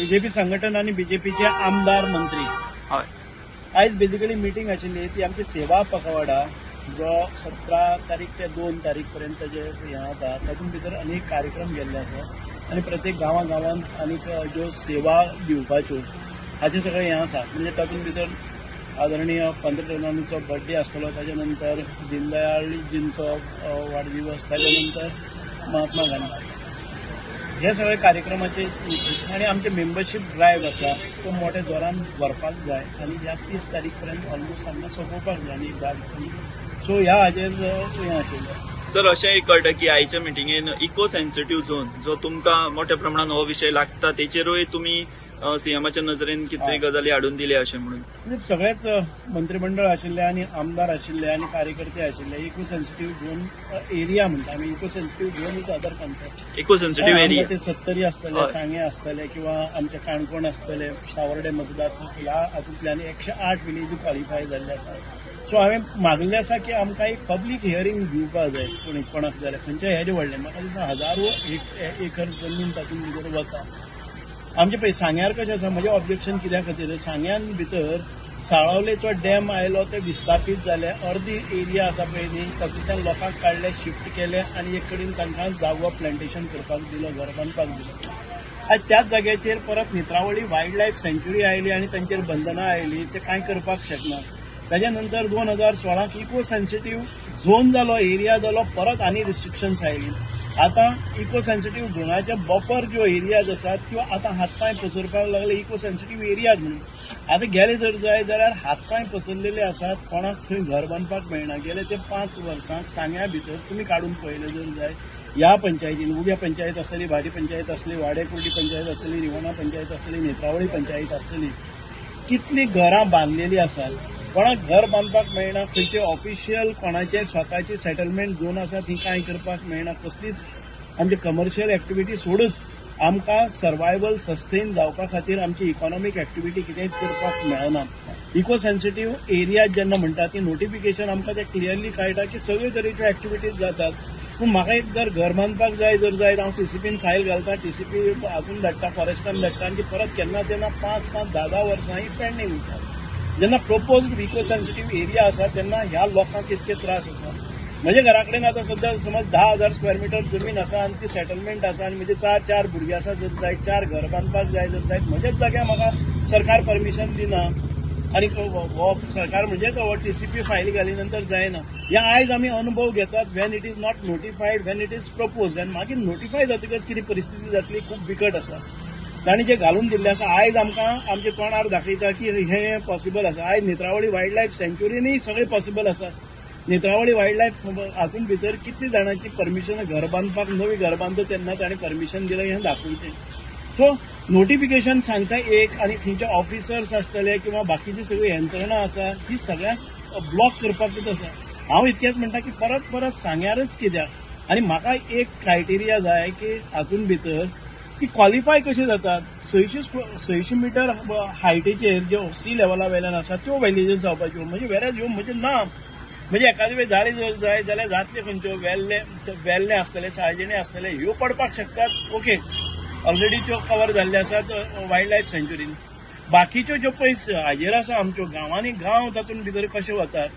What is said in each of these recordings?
BJP संघटन आनी बीजेपीचे आमदार मंत्री. हय, आयज बेजिकली मिटींग आशिल्ली ती आमची सेवा पखवाडा जो 17 तारीख ते 2 तारीख पर्यंत जे हें जाता तातूंत भितर अनेक कार्यक्रम गेल्ले आसा आनी प्रत्येक गांवा गांवांत आनीक ज्यो सेवा दिवपाच्यो हाचें सगळें हें आसा. म्हणजे तातूंत भितर आदरणीय पंतप्रधानांचो बर्थडे आसतलो, ताच्या नंतर दीनदयाळजींचो वाडदिवस, ताच्या नंतर महात्मा गांधी, हे सगळे कार्यक्रमाचे आनी आमचे मेंबरशीप ड्रायव्ह आसा तो मोठ्या जोरान व्हरपाक जाय आनी ह्या 30 तारीख पर्यंत ऑलमोस्ट आमकां सोंपोवपाक जाय आनी 10 दिसांनी. सो ह्या हाजेर हें आशिल्लें. सर, अशें एक कळटा की आयच्या मिटिंगेन इको सेन्सिटीव झोन जो तुमकां मोठ्या प्रमाणान हो विशय लागता तेचेरूय तुमी सीएमाच्या नजरेन कितें गजाली हाडून दिल्या अशें म्हणून? सगळेच मंत्रिमंडळ आशिल्ले आनी आमदार आशिल्ले आनी कार्यकर्ते आशिल्ले. इको सेन्सिटीव झोन एरिया म्हणटा आमी. Eco sensitive zone is other concept. Eco sensitive area ते सत्तरी आसतले, सांगे आसतले किंवा आमचे काणकोण आसतले, सावर्डे मतदार ह्या हातूंतल्यान 108 विलेजी क्वॉलिफाय जाल्ले आसा. सो हांवें मागलें आसा की आमकां एक पब्लीक हियरींग दिवपाक जाय. कोणी कोणाक जाल्यार खंयच्या हेजें व्हडलें म्हाका दिसता हजारो एकर जमीन तातूंत भितर वता. आमचे पळय सांग्यार कशें आसा, म्हजें ऑब्जेक्शन कित्या खातीर, सांग्यान भितर साळावलेचो डॅम आयलो ते विस्थापीत जाले, अर्दी एरिया आसा पळय न्ही तातूंतल्यान लोकांक काडले, शिफ्ट केले आनी एक कडेन तांकां जागो प्लांटेशन करपाक दिलो, घर बांदपाक दिलो. आयज त्याच जाग्याचेर परत नेत्रावळी वायल्ड लायफ सँच्युरी आयली आनी तांचेर बंधनां आयली, ते कांय करपाक शकना. ताच्या नंतर 2016 इको सेन्सिटीव झोन जालो, एरिया जालो, परत आनी रिस्ट्रिक्शन्स आयली. आतां इको सेन्सिटीव झोनाचे बफर ज्यो एरियाज आसात त्यो आतां हातपांय पसरपाक लागले इको सेन्सिटीव एरियाज म्हणून. आतां गेले जर जाय जाल्यार हातपांय पसरलेले आसात, कोणाक खंय घर बांदपाक मेळना. गेले ते 5 वर्सांक सांग्या भितर तुमी काडून पळयलें जर जाय, ह्या पंचायतीन उग्या पंचायत आसतली, भाटी पंचायत आसतली, वाडेकुर्डी पंचायत आसतली, रिवणा पंचायत आसतली, नेत्रावळी पंचायत आसतली, कितलीं घरां बांदलेलीं आसात, कोणाक घर बांदपाक मेळना, खंयचे ऑफिशियल कोणाचे स्वताची सेटलमेंट झोन आसा ती कांय करपाक मेळना. कसलीच आमची कमर्शियल एक्टिविटी सोडूच आमकां सर्वायवल सस्टेन जावपा खातीर आमची इकॉनॉमीक एक्टिविटी कितेंच करपाक मेळना. इको सेन्सिटीव एरिया जेन्ना म्हणटा ती नोटिफिकेशन आमकां तें क्लियरली कळटा की सगळ्यो तरेच्यो एक्टिविटीज जातात. पूण म्हाका एक जर घर बांदपाक जाय जर जाय हांव टीसीपीन फायल घालता, टीसीपी हातून धाडटा, फॉरेस्टान धाडटा आनी परत केन्ना तेन्ना 5 5 10 10 वर्सां ही पेंडींग उरता. जेन्ना प्रोपोज्ड इको सेन्सिटीव एरिया आसा तेन्ना ह्या लोकांक इतके त्रास आसा. म्हज्या घरा कडेन आतां सद्या समज 10,000 स्क्वेअर मिटर जमीन आसा आनी ती सेटलमेंट आसा आनी म्हजे 4 4 भुरगे आसा जर जाय, 4 घर बांदपाक जाय जर जाय, म्हज्याच जाग्यार म्हाका सरकार परमिशन दिना आनी हो सरकार म्हणजेच हो टीसीपी फायल घाली नंतर जायना. ह्या आयज आमी अनुभव घेतात when it is not notified, when it is proposed. आनी मागीर नोटिफाय जातकच कितें परिस्थिती जातली खूब बिकट आसा. तांणी जे घालून दिल्लें आसा आयज आमकां आमच्या तोंडार दाखयता की हें पॉसिबल आसा. आयज नेत्रावळी वायल्ड लायफ सँच्युरीनूय सगळें पॉसिबल आसा. नेत्रावळी वायल्ड लायफ हातूंत भितर कितली जाणांची परमिशन घर बांदपाक, नवी घर बांदता तेन्ना तांणी परमिशन दिलें हें दाखयचें. सो नोटिफिकेशन सांगता एक आनी थंयचे ऑफिसर्स आसतले किंवा बाकीची सगळी यंत्रणा आसा ही सगळ्यांक ब्लॉक करपाकूच आसा. हांव इतकेंच म्हणटा की परत परत सांग्यारच कित्याक, आनी म्हाका एक क्रायटेरिया जाय की हातूंत भितर की क्वॉलिफाय कशें जातात. 600 मिटर हायटीचेर ज्यो सी लेवला वेल्यान आसा त्यो विलेजीस जावपाच्यो, म्हणजे वेरेज ह्यो म्हणजे ना, म्हणजे एखादी वेळ जाले जर जाय जाल्यार जातले खंयच्यो, वेल्ले वेल्ले आसतले, साळजिणे आसतले, ह्यो पडपाक शकतात. ओके, ऑलरेडी त्यो कवर जाल्ले आसात वायल्ड लायफ सँच्युरीन. बाकीच्यो ज्यो पळय हाजेर आसा आमच्यो गांवांनी गांव तातूंत भितर कशे वतात,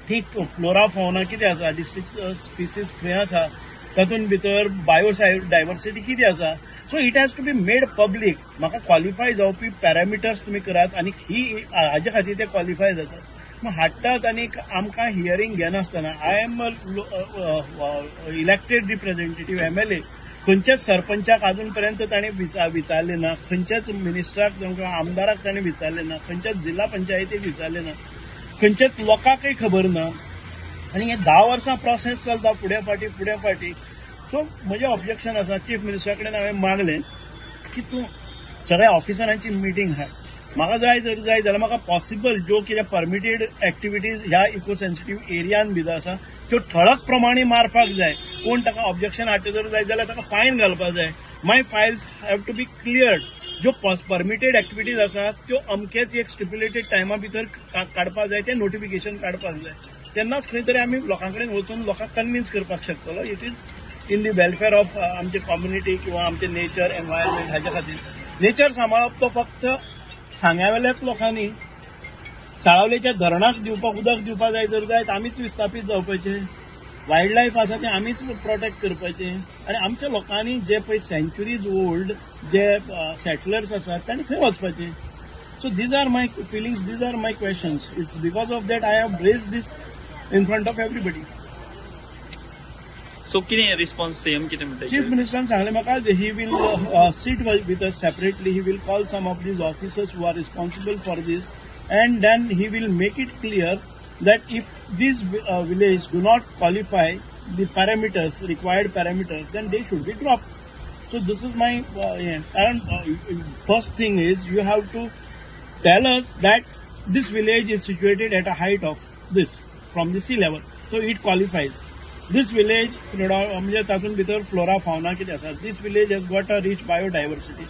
ती फ्लोरा फॉना कितें आसा, डिस्ट्रिक्ट स्पिसीस खंय आसा, तातूंत भितर बायो डायवर्सिटी कितें आसा. So it has to be made public. म्हाका क्वॉलिफाय जावपी पॅरामिटर्स तुमी करात आनी ही हाजे खातीर ते क्वॉलिफाय जातात. पूण हाडटात आनी आमकां हियरींग घेनासतना. I am a elected representative MLA. खंयच्याच सरपंचाक अजून पर्यंत ताणें विचारलें ना, खंयच्याच मिनिस्टराक, आमदाराक ताणें विचारलें ना, खंयच्याच जिल्हा पंचायतीक विचारलें ना, खंयच्याच लोकांकय खबर ना. आनी हे 10 वर्सां प्रोसेस चलता फुडें फाटीं फुडें फाटीं. सो म्हजें ऑब्जेक्शन आसा चीफ मिनिस्टरा कडेन हांवें मागलें की तूं सगळ्या ऑफिसरांची मिटींग हाड. म्हाका जाय जर जाय जाल्यार म्हाका पॉसिबल ज्यो कितें परमिटेड एक्टिविटीज ह्या इको सेन्सिटीव एरियान भितर आसा त्यो ठळक प्रमाणे मारपाक जाय. कोण ताका ऑब्जेक्शन हाडटा जर जाय जाल्यार ताका फायन घालपाक जाय. My files have to be cleared. ज्यो परमिटेड एक्टिविटीज आसा त्यो अमकेच एक स्टिप्युलेटेड टायमा भितर काडपाक जाय, तें नोटिफिकेशन काडपाक जाय. तेन्नाच खंय तरी आमी लोकां कडेन वचून लोकांक कन्विन्स करपाक शकतलो. It is in the welfare of आमचे कम्युनिटी किंवा आमचे नेचर एनवायरमेंट हाच्या खातीर. नेचर सांबाळप तो फक्त सांग्यावेल्याच लोकांनी, साळावलेच्या धरणाक दिवपाक उदक दिवपाक जाय जर जायत, आमीच विस्थापीत जावपाचे. वायल्ड लायफ आसा तें आमीच प्रोटेक्ट करपाचें आनी आमच्या लोकांनी जे पळय सेंच्युरीज ओल्ड जे सेटलर्स आसात तांणी खंय वचपाचें? So these are my feelings, these are my questions. It's because of that I have raised this in front of everybody. So कितें रिस्पॉन्स, सीएम कितें म्हणटा? चीफ मिनिस्टरान सांगलें म्हाका, he will sit with us separately, he will call some of these officers who are responsible for this and then he will make it clear that if these village do not qualify the parameters, required parameters, then they should be dropped. So this is my yeah. And first thing is you have to tell us that this village is situated at a height of this from the sea level, so it qualifies. This village म्हणजे तातूंत भितर flora फावना कितें आसा, this village has got a rich biodiversity,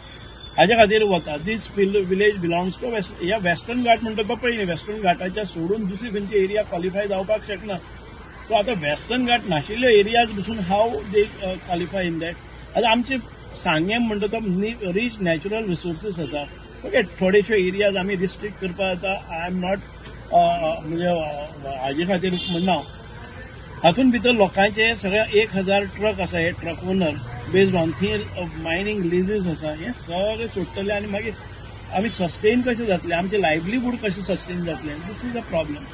हाज्या खातीर वता. This village belongs to west, ह्या वेस्टर्न घाट म्हणटा तो पळय न्ही, वेस्टर्न घाटाच्या सोडून दुसरी खंयची एरिया क्वालिफाय जावपाक शकना. सो आतां वेस्टर्न घाट नाशिल्ले एरियाज बसून how they qualify in that? आतां आमचे सांगें म्हणटा तो रीच नॅचरल रिसोर्सीस आसा. ओके, थोडेशे एरियाज आमी रिस्ट्रिक्ट करपाक जाता. I am not म्हणजे हाजे खातीर म्हणना. हातूंत भितर लोकांचे सगळे 1000 ट्रक आसा, हे ट्रक ओनर बेस्ड ऑन थंय मायनींग लिजीस आसा, हे सगळे सोडटले आनी मागीर आमी सस्टेन कशें जातले? आमचें लायवलीहूड कशें सस्टेन जातलें? This is a problem.